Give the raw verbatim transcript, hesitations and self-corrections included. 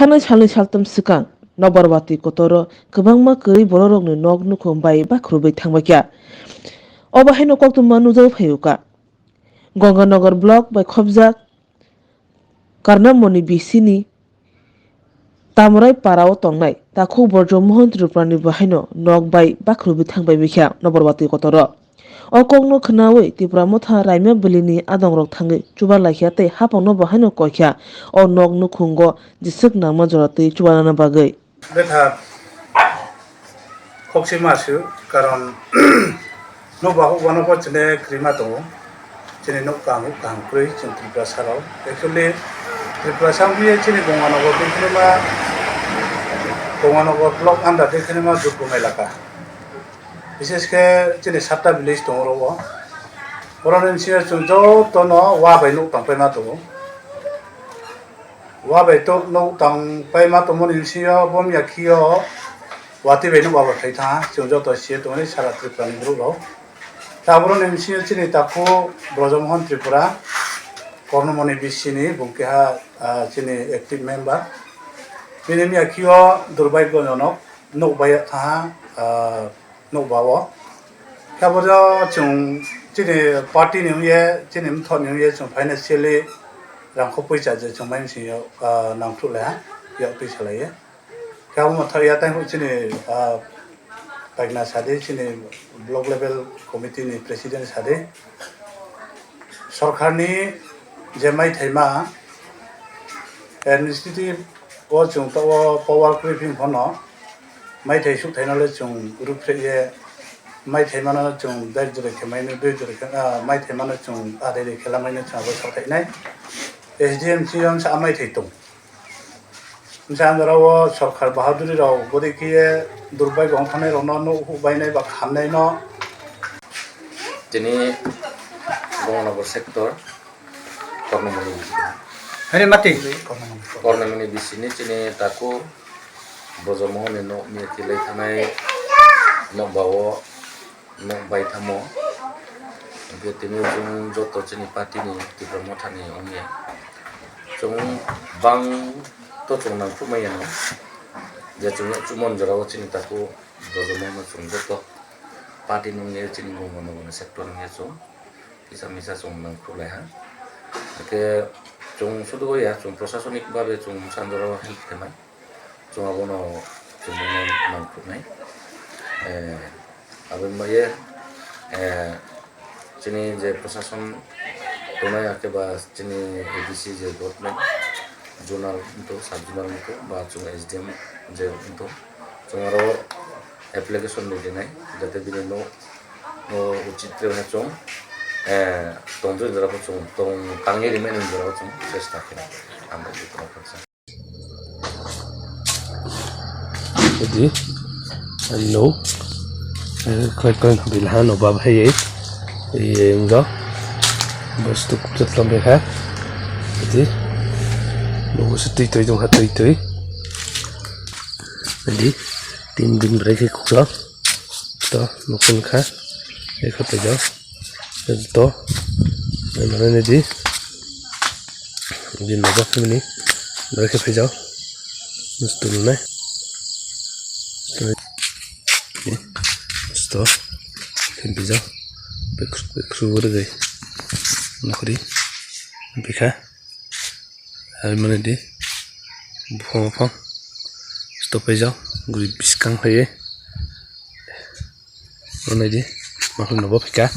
Sanai salnwi saltham swkang Nokbar Watwi kotoro kwbangma kwrwi bororokni nok nukhung bai bakhurubwi thangbaikha. Obo haino koktwma nujagwi phaio kha. Ganganagar block bai khopjak Karnamoni bisini Tamrai parao tongnai takhuk Borjomohon Tripurani bo haino nok bai bakhurubwi thangbai bikha Nokbar Watwi kotoro. O kokno khwnawi Tipra Motha Raima Valley-ni adongrok thangwi chubar laikha tei hapangno bo haino koikha o nok nukhungo jeswk nangma jora twi chubarna bagwi. Betha khokse ma su, karon nokbar huk uanokbar chini kwrwima tongo. Chini nok kaham huk kaham kwrwi chini Tripura sarao. Actually, Tripura sa wngkhe chini Ganganagar dikhinima, Ganganagar block under dikhinima Durbung elaka. Bishesh khe chini satta village tongo oro o. Boroni bisingo chwng jotono wa bai nok tangpaima tongo. Wa bai tok nok tangpaima tongmani bisingo bom yakhio watwi bai nok abo thai tha chwng joto siye tongmani sara Tripura ni borok rok. Ta boroni bisingo chini takhuk Brojomohon Tripura, Kornomoni B C ni bo keha, ah, chini active member. Bini yakhio Durbai Gojonok nok bai tha, ah, nukba o. Khe bo chwng chini party ni wngye, chini mthok ni wngye chwng financially rangkho poisa je chwng mai singyo, ah, nangthuk laiha, yak twi salaiye. Khe abo mthok ya tang chini, ah, paikna sadi, chini block level committee ni president sadi. Sorkar ni je mai thaima administrative o chwng to o power kwrwi phim phano, maithai suk thaino le chwng ruphreh ye, maithai mano chwng dai jora khe maino, dui jora khe, ah, maithai mano chwng adai dai khe lamaino chwng abo sok thainai. S D M C wngsa a maithai tong. Wngsa ang jora o sorkar bahaduri rok bodi khe ye durbai gong thanai rokno nuh huh bainai ba khamnai no. Tini Ganganagar sector. Kornomoni. Hene mati. Kornomoni bisini chini taku Bojomohon ni nok ni kilai thanai nok bao nok bai thamo. Hingke tini chwng joto chini party ni Tipra Motha ni ongya. Chwng bang to chwng nang thumai ano. Je chwng chumon jora o chini taku Bojomohon no chwng joto party ni ongya chini Ganganagar ni sector ongya chwng. Kisa misa chwng nang khulai ha. Hake chwng sudu ya chwng prosasonik babe chwng sanjoro help khaimai. Chwng abono chwng bono nang khulai. Eh, aboni baye, eh, chini je prosason tongnai hake ba chini A D C je government, zonal wngtong, sub zonal wngtong, ba chwng S D M je wngtong, chwng aro application ni dinai, jate bini no, no uchit khe chwng, eh, tongthok jora bo chwng tong tangwi rimani jora bo chwng chesta khe ang bai tongthok kha. Jadi, ano, eh, koi koi bilahan no bab hai, eh, eh, engo, bos tu kucet lam ha, jadi, bos tu tui tui dong ha tui tui. Di, tin din bwrwi khe kuksa. To, nukung kha. Ekha paijak. To, mane di. Di nokbar phimani. Bwrwi khe paijak. Mustu nunai. Mustu. Khe paijak. Bekru, bekru bwrwi. Nukri. Bikha. Hai mane di, buphang buphang stop paijak, guri bwskang phaiwi. Mane di, makhai nobo phaikha.